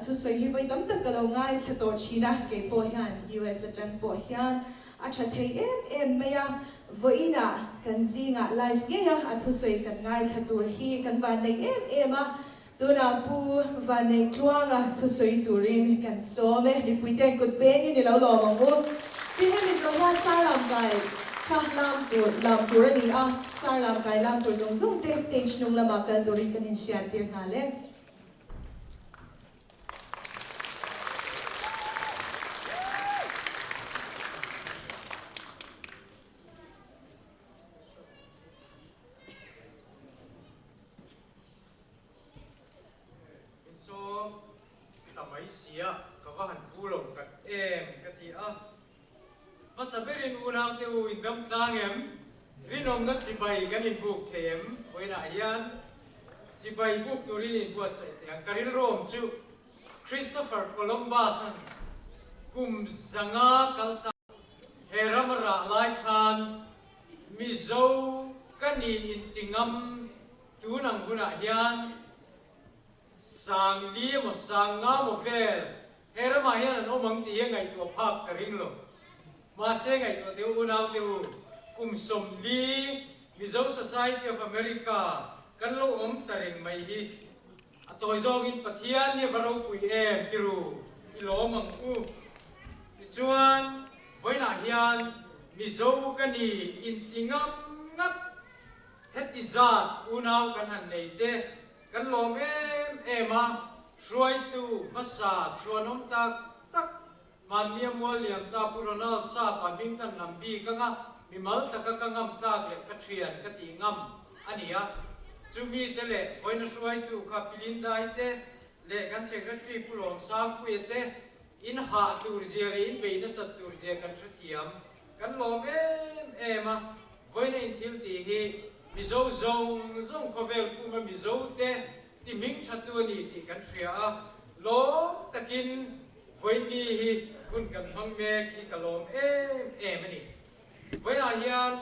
thusawi hi vawi tam tak ka lo ngaithla tawh thin a, kei pawh hian US atang pawh hian a tha thei em em mai a, vawiinah kan zingah live ngei a a thusawi kan ngaithla tur hi kan vannei em em a, tunah Pu Vanneitluanga thusawi turin kan sawm e, mipuite kut pengin i lo lawm ang u. Tin hemi zawh hian Sarlam kai kha lam tur lam tur a ni a, Sarlam kai lam tur zawng zawng te stage hnung lamah kal turin kan inhriattir nghal e. In sawm ta mai sia, ka va han pu lo tak em ka ti a. Hmasa berin unaute u in dam tlang em? Rinawmna chibai kan inbuk thei em? Vawiinah hian chibai buk turin inbuatsaih teh ang. Ka rilruawm chu Christopher Columbus-a'n kum 500 kal ta he ram a rah lai khan Mizo ka ni inti ngam tun ang hunah hian sang li emaw sang nga maw vel He ramah hian an awm ang tih hi ngaihtuah phak ka ring lo. Mahse ngaihtuah teh u unau te u, kum 40 Mizo Society of America kan lo awm ta reng mai hi a tawi zawngin Pathian hi a va ropui em ti ru i lawm ang u. Tichuan vawiinah hian Mizo ka ni inti ngam ngat heti zat unau kan han nei te Kan lawm em em a, hruaitu hmasa chhuanawm tak tak Mahnia mual liam ta Pu Ronald Sapa hming kan lam bik anga mimal taka ka ngam tlak leh ka thian ka tih ngam a ni a. Chumi te leh vawiina hruaitu kha Pi Lindai te leh kan Secretary Pu Lawmsangpuia te in hah tur zia leh in bei nasat tur zia kan hrethiam. Kan lawm em em a, vawiina in thil tih hi Mizo zawng zawng khawvel puma Mizo te ti hming tha tu a ni tih kan hria a, lawm takin vawiinni hi hun kan hmang mek hi ka lawm em em a ni. Vawiinah hian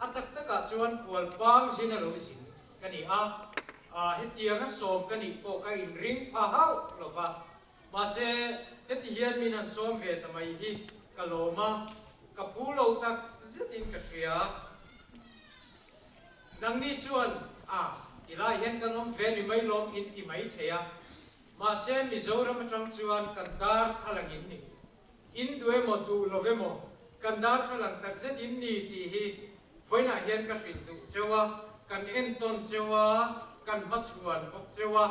a tak takah chuan khual pang zin a lo zin ka ni a, hetianga sawm ka nih pawh ka inring pha hauh lova, Mahse, heti hian min han sawm ve ta mai hi ka lawm a, ka phu lo tak zetin ka hria. Nangni chuan, A, tilai hian kan awm ve ni mai lawm in ti mai thei a. Mahse, Mizoram atang chuan kan darthlalang in ni. In duh emaw duh lo emaw, kan darthlalang tak zet in ni tih hi vawiinah hian ka hrilh duh cheu a, kan entawn cheu a, kan hmachhuan bawk cheu a.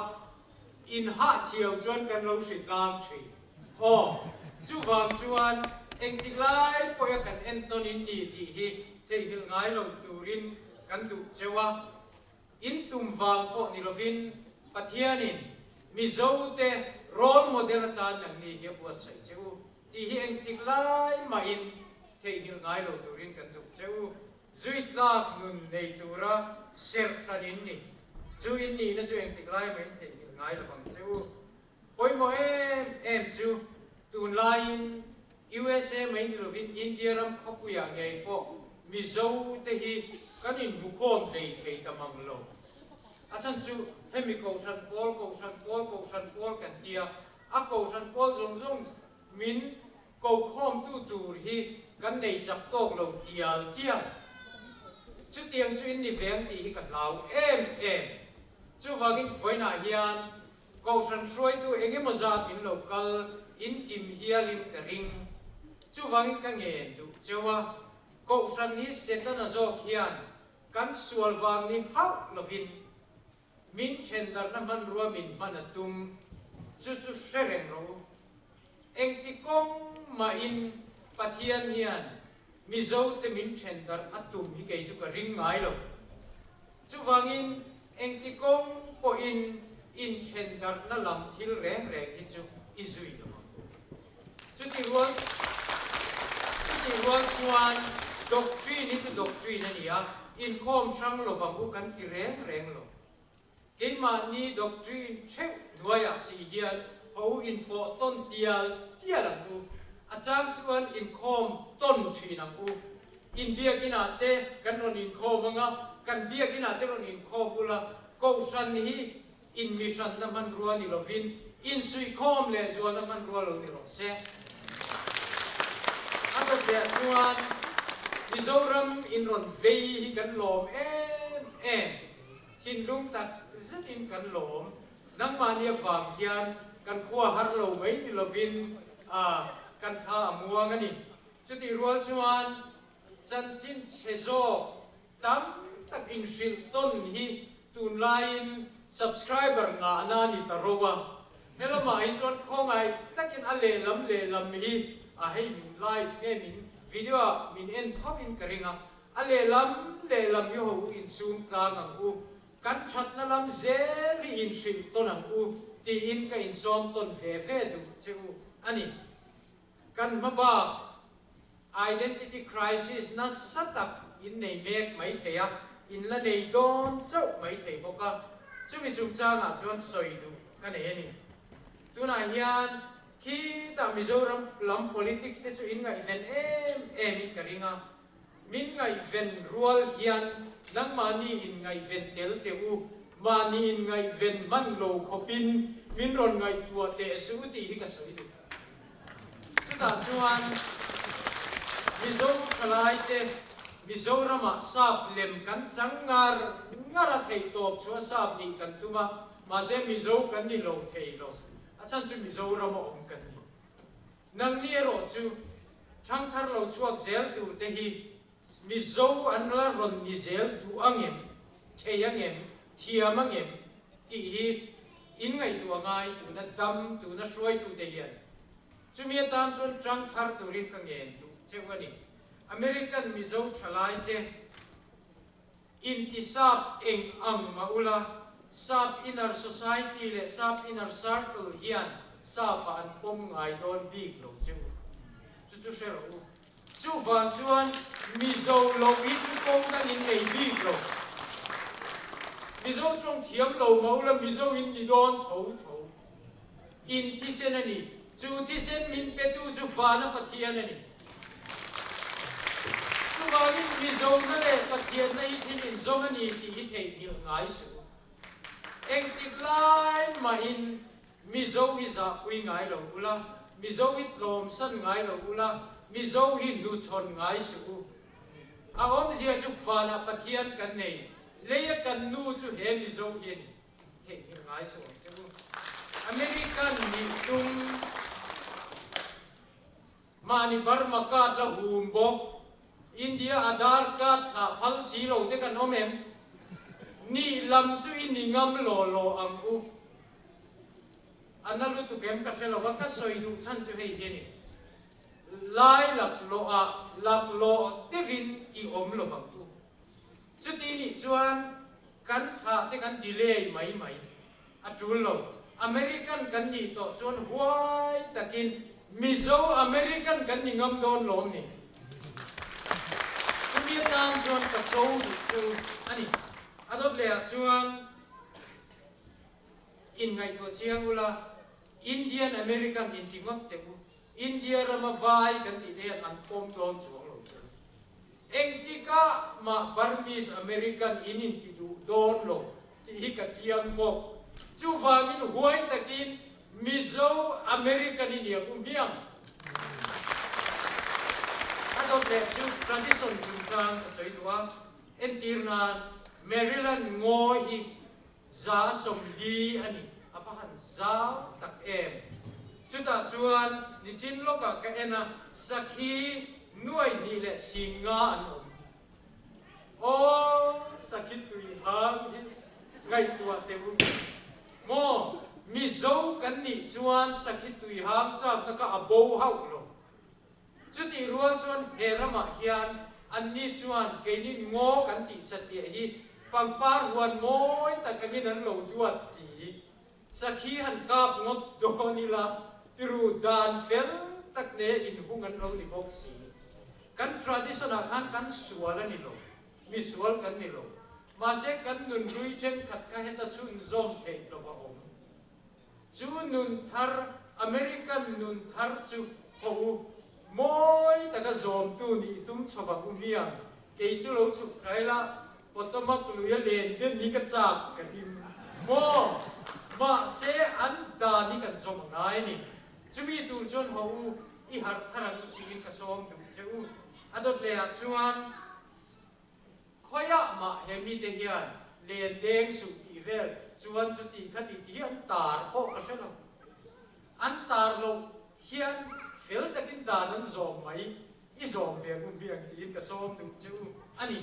In hahchhiau chuan kan lo hri tlang thin. Aw, chuvang chuan engtik lai pawha kan entawn in ni tih hi theihnghilh ngai lo turin kan duh cheu a. In tum vang pawh ni lovin Pathianin Mizote role model atan nangni hi a buatsaih che u tih hi engtik lai mahin theihnghilh ngai lo turin kan duh cheu u. Zui tlak nun nei tura serh hran in ni. Chu in nihna chu engtik lai mahin theihnghilh ngai lo vang che u. Pawimawh em em chu tunlaiin USA mai ni lovin India ram khawpuiah ngei pawh Mizo te hi kan inhmukhawm hlei thei ta mang lo. A chhan chu hemi Kohhran pawl, Kohhran pawl, Kohhran pawl kan tia, a Kohhran pawl zawng zawng min Kokhawmtu tur hi kan nei chak tawk lo tial tial. Chutiang chu in ni ve ang tih hi ka hlau em em. Chuvangin vawiinah hian Kohhran hruaitu eng emaw zat in lo kal in kim hialin ka ring. Chuvangin ka ngen duh cheu a, Kohhran hi Setana zawk hian kan sual vang ni hauh lovin Min thendarhna hmanrua min hman a tum, chu chu hre reng rawh u. Engti kawng mahin Pathian hian Mizote min thendarh a tum hi kei chu ka ring ngai lo. Chuvangin engti kawng pawhin inthendarhna lam thil reng reng hi chu i zui lo ang u. Chuti rual chuti rual chuan doctrine hi chu doctrine a ni a, inkhawm hrang lovang u kan ti reng reng lo. Keimahni doctrine theuh hnuaiah si hian ho inpawh tawn tial tial ang u, a chang chuan inkhawm tawn thin ang u. Inbiakinah te kan rawn inkhawm ang a, kan biakinah te rawn inkhawm ula, Kohhran hi inmihranna hmanrua ni lovin. Insuihkhawm leh zualna hmanrua lo ni rawh se. A dawt leh chuan Mizoram in rawn vei hi kan lawm em em. Thinlung tak zetin kan lawm. Nangmahni avang hian kan khua har lo mai ni lovin kan thla a muang a ni. Chutih rual chuan chanchin chhe zawk tam tak inhrilh tawn hi tunlaiin subscriber ngahna a ni ta ro a. He lamah hi chuan khawngaih takin a lehlam lehlam hi a hei min live nge min video ah min en thovin ka ring a. A lehlam lehlam hi ho u insum tlang ang u. Kan thatna lam zel hi inhrilh tawn ang u tiin ka insawm tawn ve ve duh che u a ni. Kan hma bak identity crisis nasa tak in nei mek mai thei a, in la nei dawn chauh mai thei bawk a, chumi chungchangah chuan sawi duh ka nei a ni. Tunah hian khitah Mizoram lam politics te chu in ngaihven em em in ka ring a, Min ngaihven rual hian nangmahni in ngaihven tel teh u, mahni in ngaihven hman lo khawpin min rawn ngaihtuah teh suh u tih hi ka sawi duh. Chutah chuan Mizo thalaite Mizoramah sap lem kan chang ngar ngar a theih tawp chu a sap nih kan tum a, mahse Mizo kan ni lo thei lo, a chhan chu Mizorama awm kan ni. Nangni erawh chu thangthar lo chhuak zel tur te hi Mizo an la rawn ni zel duh ang em, thei ang em, thiam ang em tih hi in ngaihtuah ngai tuna dam tuna hruaitute hian chumi atan chuan tangthar turin ka ngen duh cheu a ni. American Mizo thalaite Inti sap eng ang mah ula, sap inner society leh sap inner circle hian sap-ah an pawm ngai dawn bik lo che u. Chu chu hre rawh u. Chuvang chuan Mizo lo hi chu kawng dangin nei bik lo. Mizo tawng thiam lo mah ula Mizo in ni dawn tho tho. In thisen a ni. Chu thisen min petu chu Vana Pathian a ni. Chuvangin Mizona leh Pathianna hi thil inzawm a ni tih hi theihnghilh ngai suh u. Engtik lai mahin Mizo hi zahpui ngai lo ula, Mizo hi tlawmsan ngai lo ula, Mizo hi hnuchhawn ngai suh u. A awmzia chu Vanah Pathian kan nei, leia kan nu chu he Mizo hi a ni. Theihnghilh ngai suh ang che u. American nih tum mahni Burma card la hum bawk, India Aadhaar card thlah phal si lo te kan awm em? Nih lam chu i ni ngam law law ang u. A na lutuk em ka hre lo a, ka sawi duh chhan chu hei hi a ni. Lai laklawh ah laklawh deuhin i awm lo vang u. Chuti nih chuan kan thlah te kan delay mai mai a tul lo. American kan nih tawh chuan huai takin Mizo American kan ni ngam dawn lawm ni. Chumi atan chuan ka cho duh chu a ni. A dawt leh ah chuan inngaihtuah chiang ula Indian American inti ngawt teh u. India rama vai kan tih te hian an pawm dawn chuang lo chu. Engtikah mah Burmese American in inti duh dawn lo tih hi ka chiang bawk. Chuvangin huai takin Mizo American i niang u hmiang. A dawt leh chu tradition chungchang ka sawi duh a, entir nan Maryland ngaw hi 40 a ni, a va han zau tak em. Chutah chuan nichin lawkah ka en a, sakhi 2,050 an awm. Aw, sakhi tui hang hi ngaihtuah teh u. Maw, Mizo kan nih chuan sakhi tui hang chakna kha a bo hauh lo. Chutih rual chuan he ramah hian anni chuan keini ngaw kan tih satliah hi pangpar huan mawi tak angin an lo duat si. Sakhi han kap ngawt dawn ila tiru dan fel tak nge inhung an lo ni bawk si. Kan tradition ah khan kan sual a ni lo, misual kan ni lo. Mahse kan nunhlui thenkhat kha heta chhunzawm theih lova awm. Chu nun thar, American nun thar chu haw u, mawi taka zawmtu nih i tum chho vang u hmiang, kei chu lo chhuk thlai la, Potomac lui a len den hi ka chak ka hlim maw? Mahse an dan hi kan zawm a ngai a ni. Chumi tur chuan haw u, i harh thar ang tiin ka sawm duh che u. A dawt leh ah chuan khawiah mah he mite hian len leng suh tih vel chuan chuti kha tih ti hi an tar pawh ka hre lo. An tar loh hian fel takin dan an zawm mai, i zawm ve ngun hi ang tiin ka sawm duh che u a ni.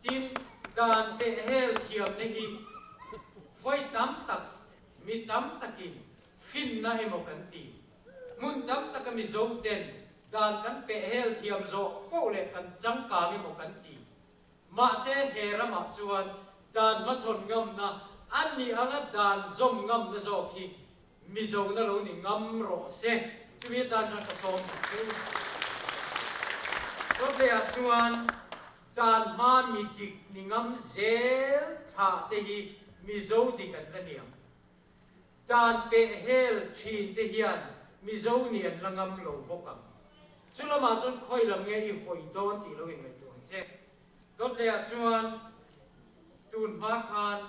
Tin, dan peh hel thiamna hi vawi tam tak, mi tam takin finna emaw kan ti. Hmun tam taka Mizo ten dan kan peh hel thiam zawh poh leh kan changkang emaw kan ti. Mahse he ramah chuan dan hmachhawn ngamna an nih anga dan zawm ngamna zawk hi Mizo na lo ni ngam rawh se. Chumi atan chuan ka sawm tak chu. Khawvelah chuan dan hma mi dik ni ngam zel thlah te hi Mizo dik an la niang. Dan peh hel thin te hian Mizo nih an la ngam lo bawk ang. Chu lamah chuan khawi lam nge i hawi dawn tih lo inngaihtuah ang che. Dawtleiah chuan tun hma khan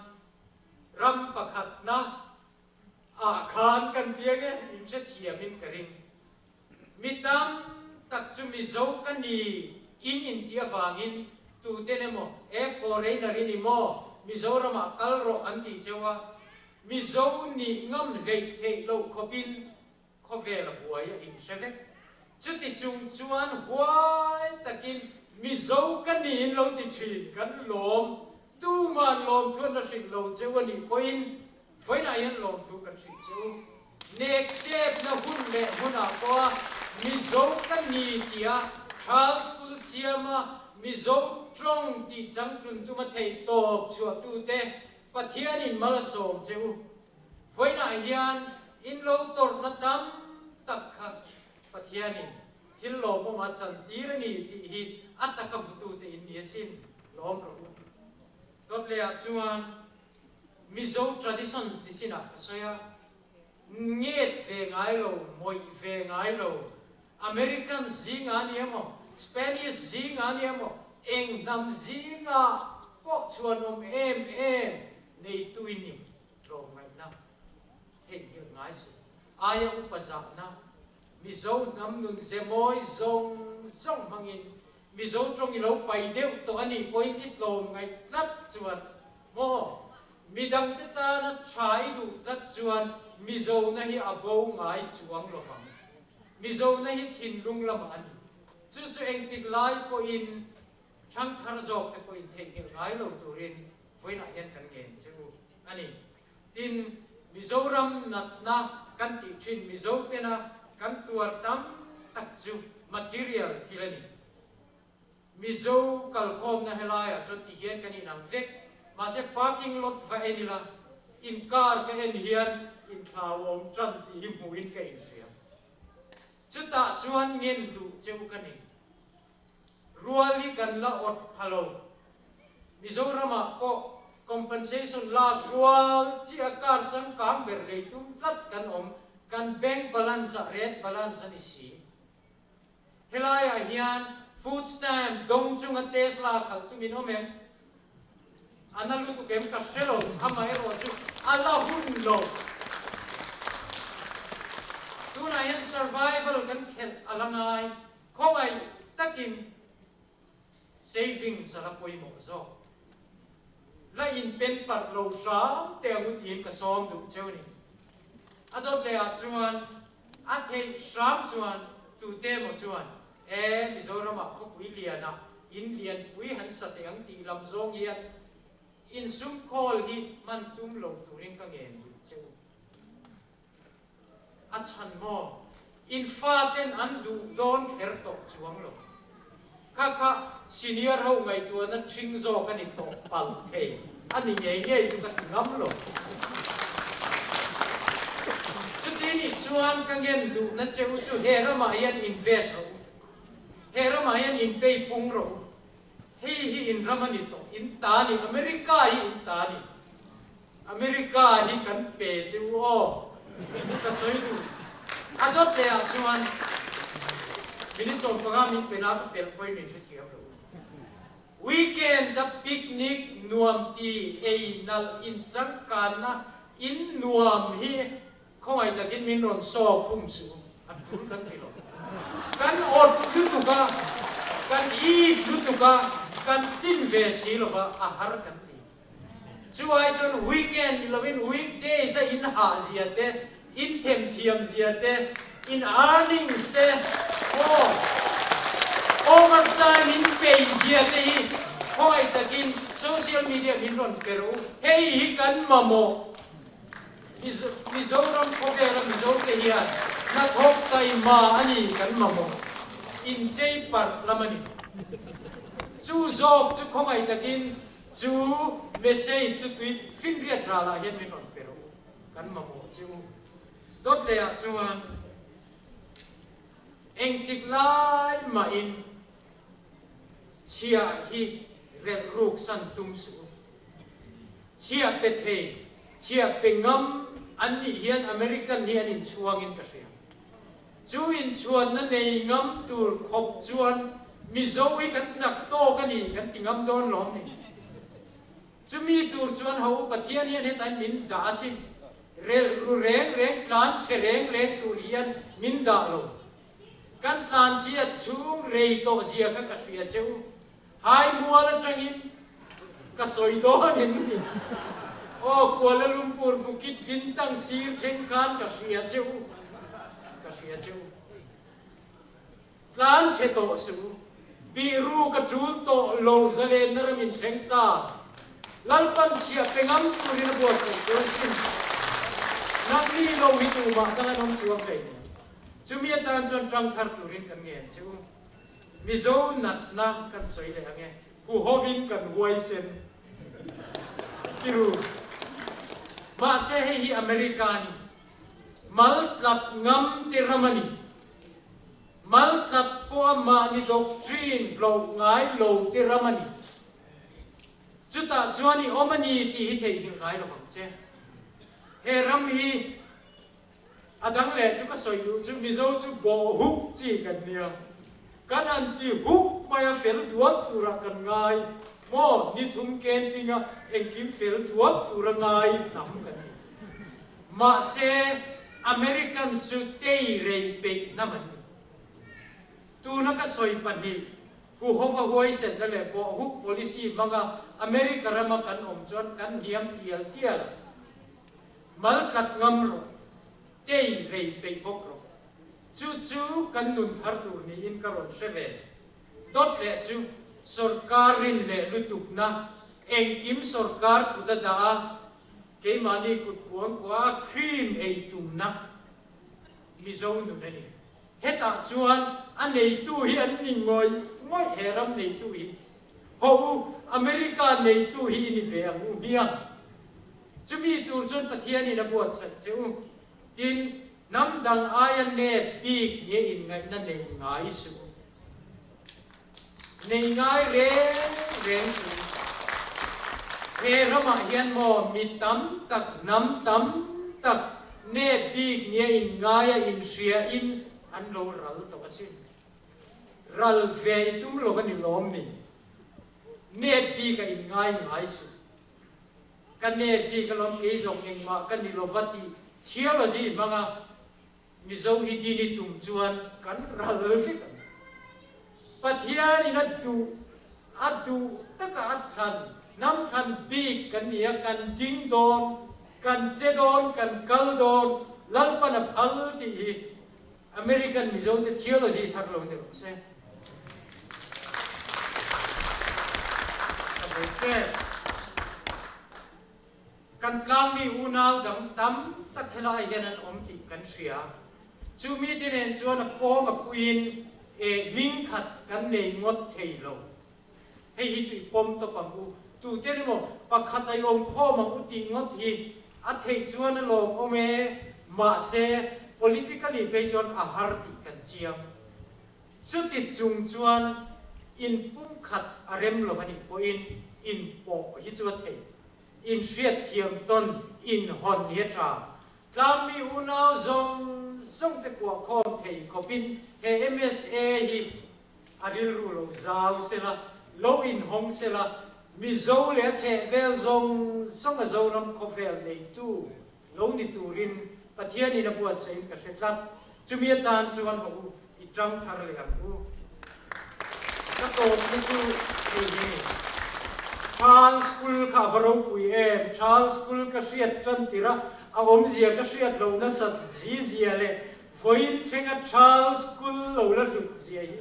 ram pakhatna ah khan kan ti ange in hrethiam in ka ring. Mi tam tak chu Mizo ka ni in intih avangin tuten emaw e foreigner i ni maw Mizoram ah kal rawh an tih cheu a, Mizo nih ngam hleih theih loh khawpin khawvel a buai a inhre vek. Chuti chung chuan huai takin Mizo ka ni in lo ti thin kan lawm, tuman lawmthu an la hrilh lo cheu a nih pawhin Vawiinah hian lawmthu kan hrilh che u. Nek chepna hun leh hunah pawha Mizo ka ni tia Child School siama Mizo tawng tih changtlun tuma theih tawp chhuahtute Pathianin mal a sawm che u. Vawiinah hian in lo tawrhna tam tak kha Pathianin thil lawmawm a chantir a ni tih hi a taka hmutute in ni asin lawm rawh u. Dawtlehah chuan Mizo traditions ni chinah ka sawi a, nget ve ngai lo, mawih ve ngai lo, American zinga ni emaw, Spanish zinga ni emaw, eng hnam zinga pawh chhuanawm em em neitu i ni tlawmngaihna theihnghilh ngai si. Aia upa zahna, Mizo hnam nun ze mawi zawng zawng hmangin Mizo tawng i lo pai deuh tawh a nih pawhin i tlawm ngaih tlat chuan maw? Midangte tana tha i duh tlat chuan Mizona hi a bo ngai chuang lo vang. Mizona hi thinlung lamah a ni. Chu chu engtik lai pawhin thangthar zawkte pawhin theihnghilh ngai lo turin vawiinah hian kan ngen che u a ni. Tin, Mizoram natna kan tih thin Mizo tena kan tuar tam tak chu material thil a ni. Mizo kalkhawmna helaiah chuan ti hian kan inang vek. Mahse parking lot va en ila, in car ka en hian inthlauhawm tan tih hi hmuhin ka inhria. Chutah chuan ngen duh cheu ka nei. Rual hi kan la awt pha lo. Mizoramah pawh compensation lak rual chiah kar changkang ber lei tum tlat kan awm, kan bank balance ah red balance a ni si. Helaiah hian food stamp dawng chunga Tesla khalh tumin awm em? A na lutuk em ka hre lo, amaherawh chu a la hun lo. Tunah hian survival kan khelh a la ngai. Khawngaih takin savings a la pawimawh zawk. La inpen parh lo hram teh ang u tiin ka sawm duh cheu a ni. A dawt leh ah chuan a theih hram chuan tute emaw chuan e Mizoramah khawpui lianah in lianpui han sa teh ang tih lam zawng hian insum khawl hi hman tum lo turin ka ngen duh cheu. A chhan maw? In faten an duh dawn kher tawh chuang lo. Kha kha senior ho ngaihtuahna ṭhing zawk a ni tawh palh thei a ni ngei ngei chu ka ti ngam lo. Chuti nih chuan ka ngen duhna che u chu he ramah hian invest rawh u. He ramah hian inpei pung rawh u. Hei hi in ram a ni tawh, in ta ni, America hi in ta ni. America hi kan pe che u aw, chu chu ka sawi duh. A dawt leh ah chuan minute 15 min pe na ka pelh pawhin min hrethiam lo. Weekend a picnic nuam ti ei nalh in changkanna. In nuam hi khawngaih takin min rawn saw khum suh u, a tul kan ti lo. Kan awt lutuk a, kan it lutuk a, kan tlin ve si lo va, a har kan ti. Chu ai chuan weekend ni lovin weekdays a in hah zia te, in themthiam zia te, in earnings te, aw overtime in pei zia te hi khawngaih takin social media min rawn pe rawh u. Hei hi kan mamawh. Mizoram khawvela Mizote hian hnathawk taima a ni kan mamawh. Inchei parh lam a ni. Chu zawk chu khawngaih takin Chu message chu tui finriat ralah hian min rawn pe rawh u, kan mamawh che u. Dawt lehah chuan engtik lai mahin chhiah hi relh ruk san tum suh u. Chhiah pe thei, chhiah pe ngam an nih hian American hi an inchhuangin ka hria. Chu inchhuanna nei ngam tur khawp chuan Mizo hi kan chak tawk a ni kan ti ngam dawn lawm ni. Chumi tur chuan ho u Pathian hian hetain min dah asin. Relh ru reng reng tlan chhe reng reng tur hian min dah lo. Kan tlan chhiat chhung rei tawh zia kha ka hria che u. Hai mual atangin ka sawi dawn em ni? Aw Kuala Lumpur Bukit Bintang sir thleng khan ka hria che u, ka hria che u. Tlan chhe tawh suh u, bihru ka tul tawh lo zalenna ram in thleng ta. Lalpan chhiah pe ngam turin a buatsaih chuan sim. Nangni lo hi tumah dang an awm chuang hlei lo. Chumi atan chuan tang thar turin kan ngen che u. Mizo natna kan sawi leh ang e, huhovin kan huaisen tiru. Mahse hei hi America a ni. Mal tlat ngam ti ram a ni. Mal tlat pawh a mahni doctrine hlauh ngai lo ti ram a ni. Chutah chuan i awm a ni tih hi theihnghilh ngai lo vang che. He ram hi A dang leh chu ka sawi duh chu Mizo chu bawh huk chi kan nia. Kan han ti huk mai a fel duak turah kan ngai maw? Ni thum camping a engkim fel duak tura ngai hnam kan ni. Mahse American chu tei rei peih hnam an ni. Tuna ka sawi pahnih huhova huaisenna leh bawh huk policy hmanga America rama kan awm chuan kan hniam tial tial a. Mal tlat ngam rawh, kei rei peih bawk rawh. Chu chu kan nun thar tur niin ka rawn hre ve. Dawt leh chu sawrkar rin leh lutukna, engkim sawrkar kut a dah a, keimahni kut kuang kuah a cream ei tumna Mizo nun a ni. Hetah chuan a neitu hi an ni ngawih ngawih he ram neitu hi. Haw u, America neitu hi i ni ve ang u hmiang. Chumi tur chuan Pathianin a buatsaih che u. Tin, hnam dang aia nep bik nge inngaihna nei ngai suh u. Nei ngai reng reng suh u. He ramah hian maw mi tam tak, hnam tam tak nep bik nge inngaia inhriain an lo ral tawh asin. Ral ve i tum lo va ni lawm ni. Nep bik a inngai ngai suh. Ka nep bik alawm kei zawng engmah ka ni lova tih theology hmanga Mizo hi dini tum chuan kan ral vek ang. Pathianin a duh a duh taka a thlan hnam thlan bik kan ni a, kan ding dawn, kan che dawn, kan kal dawn, Lalpan a phal tih hi American Mizo te theology thar lo ni rawh se. Ka sawi tlem. Kan tlangmi unau dang tam tak helai hian an awm tih kan hria. Chu mite nen chuan a pawng a puiin e hming khat kan nei ngawt thei lo. Hei hi chu i pawm tawp ang u. Tute emaw pakhat a i awm khawm ang u tih ngawt hi a theih chuan a lawmawm e, mahse politically phei chuan a har tih kan chiang. Chuti chung chuan inpumkhat a rem lo a nih pawhin inpawh hi chu a thei. Inhriatthiam tawn inhawn hi a tha. Tlangmi unau zawng zawng te kuahkhawm thei khawpin he MSA hi A rilru lo zau sela, lo inhawng sela, Mizo leh a chhehvel zawng zawng a Zoram khawvel neitu. lo ni turin Pathianin a buatsaih in ka hre tlat. Chumi atan chuan haw u, i tang thar leh ang u. Ka tawpna chu hei hi ni. Charles School kha a va ropui em? Charles School ka hriat tan tirh a, a awmzia ka hriat loh nasat zi zia leh vawiin thlenga Charles School lo la hlut zia hi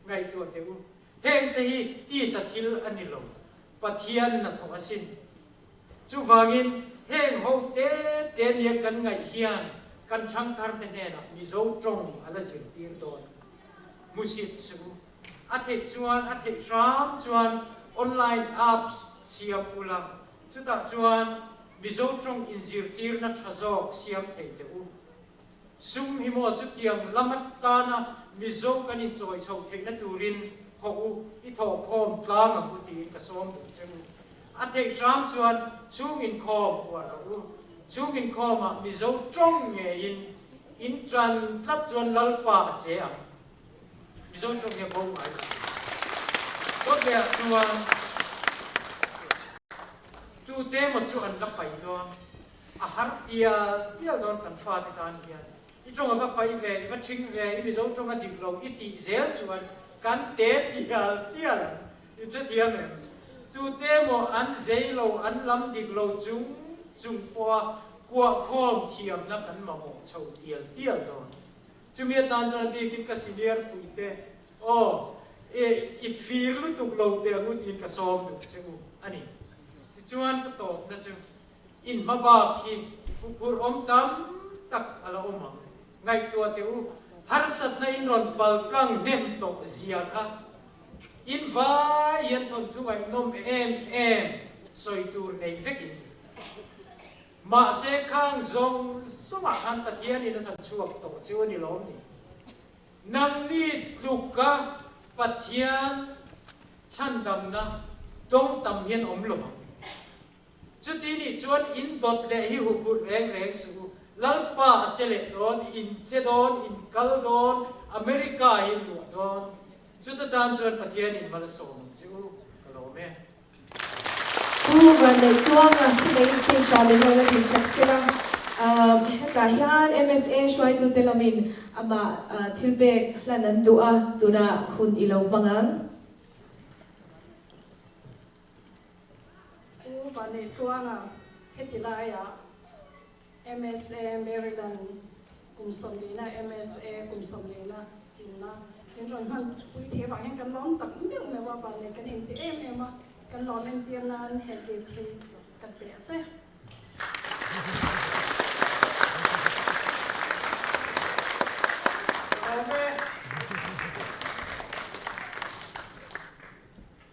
ngaihtuah teh u. Hengte hi tisa thil a ni lo, Pathian hnathawh asin. Chuvangin, heng ho te te nia kan ngaih hian kan thangtharte hnenah Mizo tawng a la zirtir dawn. Hmusit suh u. A theih chuan a theih hram chuan online apps siam ula, chutah chuan Mizo tawng inzirtirna tha zawk siam thei teh u. Sum hi maw chutiang lam atana Mizo kan inchawi chhoh theihna turin hawh u, i thawhkhawm tlang ang u tiin ka sawm duh che u. A theih hram chuan chhung inkhawm uar rawh u. Chhung inkhawmah Mizo tawng ngeiin in tan tlat chuan Lalpa a che ang. Mizo tawng hi a bo ngai lo. Dawtleah chuan tute emaw chu an la pai dawn. A har tial tial dawn kan fate tan hian i tawng a va pai ve, i va thing ve, i Mizo tawng a dik lo i tih zel chuan kan te tial tial ang. I hrethiam em? Tute maw an zei lo, an lam dik lo chung chung pawha kuahkhawm thiamna kan mamawh chho tial tial dawn. Chumi atan chuan a bikin ka senior puite, aw, i i fir lutuk lo teh ang u tiin ka sawm duh che u a ni. Tichuan ka tawpna chu In hma bak hi huphurh awm tam tak a la awm ang. Ngaihtuah teh u, harsatna in rawn pal tlang hnem tawh zia kha. In vai hian thawnthu ngaihnawm em em sawi tur nei vekin. Mahse khang zawng zawngah khan Pathianin a than chhuak tawh chu a ni lawm ni. Nangni tluka Pathian chhandamna dawng tam hian awm lo vang. Chuti nih chuan in dawt leh hi huphurh reng reng suh u. Lalpa a che leh dawn, in che dawn, in kal dawn, America hi in luah dawn. Chuta tan chuan Pathian in mal a sawm ang che u, ka lawm e. Pu Vanneihtuanga hi main stage ah min lo la din sak sela. Hetah hian MSA hruaitute lamin amah thil pek hlan an duh a, tunah hun i lo hmang ang. Pu Vanneihtuanga heti laiah MSA Maryland kum sawmlina MSA kum sawmlina tlinna min rawn hman pui thei avang hian kan lawm tak meuh meuh a, Vanneih kan inti em em a, kan lawm entir nan he gift hi kan pe a che.